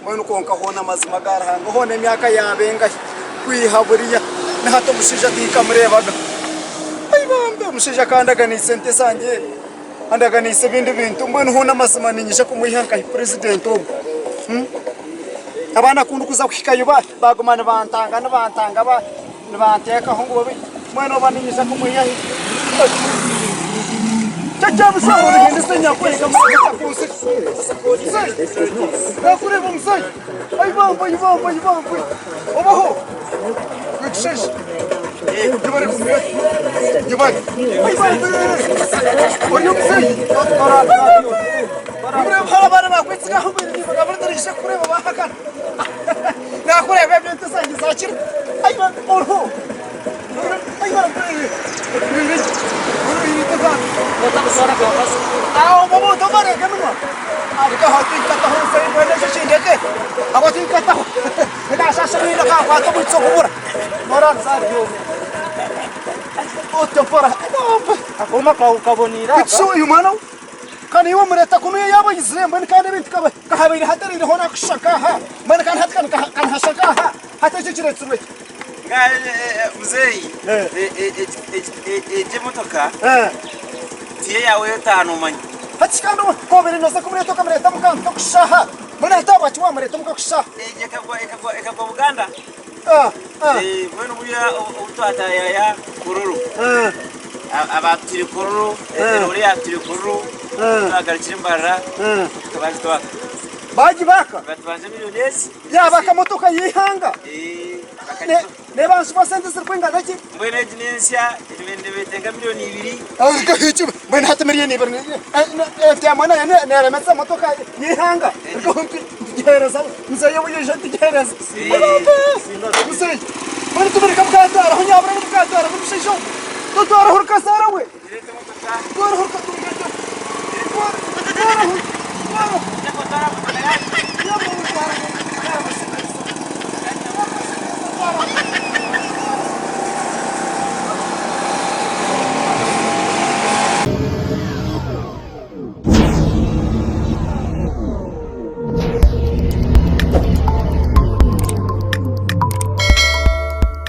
Mbwenu kwonka hoona amazima ga Ruhanga hoona emyaka yaaba engahi kwiha buriya na hati omushaija tinkamureebaga. Ai bambe omushaija akandaganiise ente zangye, andaganiise ebindi bintu mbwenu hoona amazima niinyija kumwiha nkahi purezidenti ogu? Abaana ku ndikuza kuhikayo baguma nibantanga nibantanga nibanteekaho ngu obe mbwenu oba niinyija kumwiha hi? Kandi iwe omureeta kunuya yaaba aizire mbwenu kandi ebintu kahabaire hatereireho nakushusha nk'aha mbwenu kandi hati kanihashusha nk'aha hati ekyo kiretsirwe ki? Muzeeyi egi emotoka tiyo eyaawe etaano omanya. Hati kandi ku obaire nooza kumureeta okamureeta omu kantu kakushusha aha mbwenu hati ahabwaki wamureeta omu kakushusha aha? Egi ekagwa Buganda. Mbwenu buriya obu twataayaaya Kololo, abaatutwire Kololo, eroore yaatutwire Kololo, twagarukire Mbarara tukaba nitwaka. Baagibaaka? Nibatubanja milioni ezi. Yaaba akamotoka y'eihanga? Neebanzibwa sente zirikwingana ki? Mbwenu egi n'ensya nibeetenga milioni ibiri. Mbwenu hati milioni ibiri entaama nayo neeremesa emotoka y'eihanga? Ntugiheereza muzeeyi obu yaija ntugiheereza. Muzeeyi mbwenu tubireke bukatwaraho nyabura bukatwaraho omushaija ogu. Totwaraho rukazaara we. Twaraho rukazaara. Twaraho. Twaraho.